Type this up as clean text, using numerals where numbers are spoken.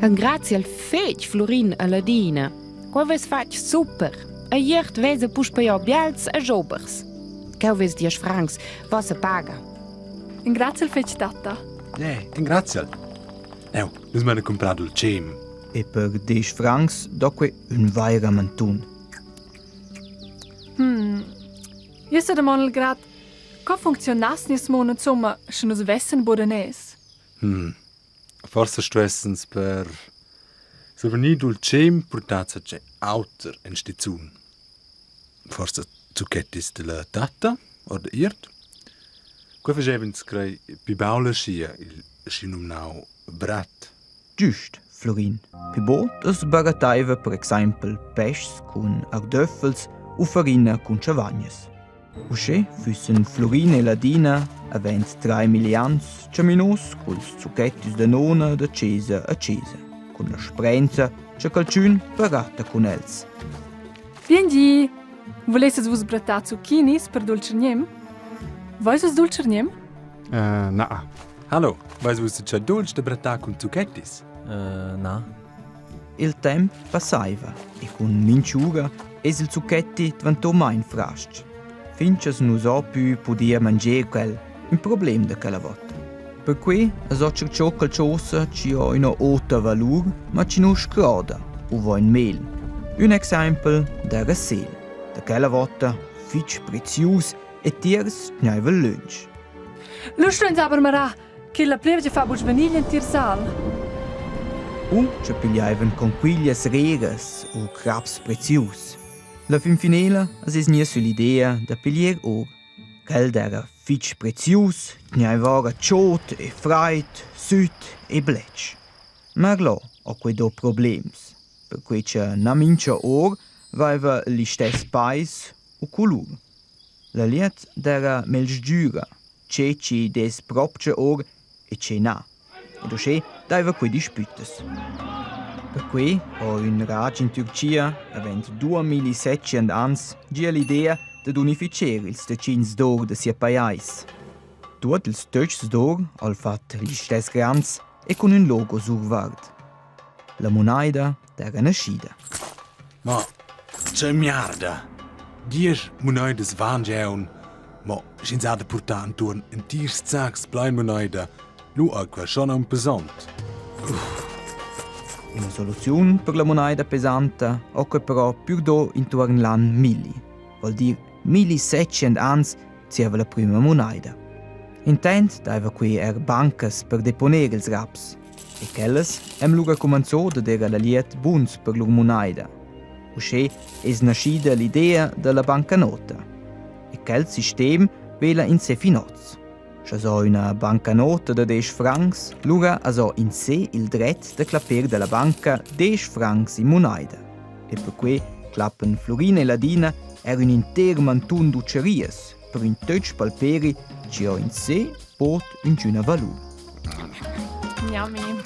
Engraziel fetg Flurin e Ladina. Quei vess fatg super. E iert vesa puspei o bials e jobers. Cheu vess diesch francs, vossa paga. Engraziel fetg tatta. Eh, engraziel. Neu, nus m'han comprado il cem. E per diesch francs do quei ün vaira mantun. Hmm. Io se domandel grad, co funcziunass nies mund insomma, sche nus vessen budanès? Hmm. Forsa stuessens per survegnir dultschem purtar zatgei auter en stizun. Forsa zucchettis dalla tatta oder iert. Quei fagev'ins crei pli baul aschia, il schinumnau brat. Giust, Flurin. Pü bod as barattaiva per exaimpel peschs cun ardöffels u farina cun chavagnas. Uschè füssen Flurin e Ladina avend trai milli ans chaminos culs zucchettis da nona da chesa a chesa, cun la sprenza cha qualchün baratta cun els. Bien di! Vulesses vus brattar zucchinis per dultschargnem? Vois vus dultschargnem? Uh, na. Hallo, vais vus c'è dulce da brattar cun zucchettis? Uh, na. Il temp passaiva e cun minch'ura es il zucchetti dvantò main fras-ch. Fin cha's nu so pü pudir manger quel, ün problem da quella vota. Perquai as ho tscherchò qualchosa chi ho üna ota valur, ma chi nu scroda u vo in mel. Ün exaimpel d'eira sel, da quella vota fich prezius e tiers tgnaiva lönch. Lu stuein aber mirar che la plievgia fa buc vegnir gl'entir sal. U che pigliaivan conquiglias reras u craps prezius. La finfinela as es gnida süll'idea da piglier our. Quel d'eira fich prezius, tgnaiva ora chod e fraid, süt e bletsch. Ma là ho quai do problems, perquai cha na mincha or vaiva listess pais u culur. La glieud d'eira melsgüra, che chi dess propcha our e che na. Ed uschè daiva quei dispüttas. Perquei ho ün rag in Türchia, avend 2700 ans, gia l'idea dad unificher ils decins d'or da sia pajais. Tuot ils töchs d'or ha'l fat listess grands e cun ün logo survart. La munaida d'eira naschida. Ma che miarda! Diesch munaidas van giaun, ma sch'ins ha da purtar entuorn entirs sacs plein muneida, lu ei quei schon aunc pesant. Üna soluziun per la munaida pesanta ho que però pür do intuorn l'an milli, voul dir milli setschient ans zieva la prüma munaida. Intant daiva que eir bancas per deponer ils raps. E quellas han lura cumanzò dad eir la liet buns per lur munaida. Uschè es naschida l'idea da la bancanota. E quel sistem vela in se fin hoz. Scha so üna bancanota da desch francs, lura as ho in se il dret da clapper da la banca desch francs in munaida. E perque clappan Flurina e Ladina eir ün inter mantun d'utscherias per ün töch palperi chi ho in se bod üngüna valur. Yummy.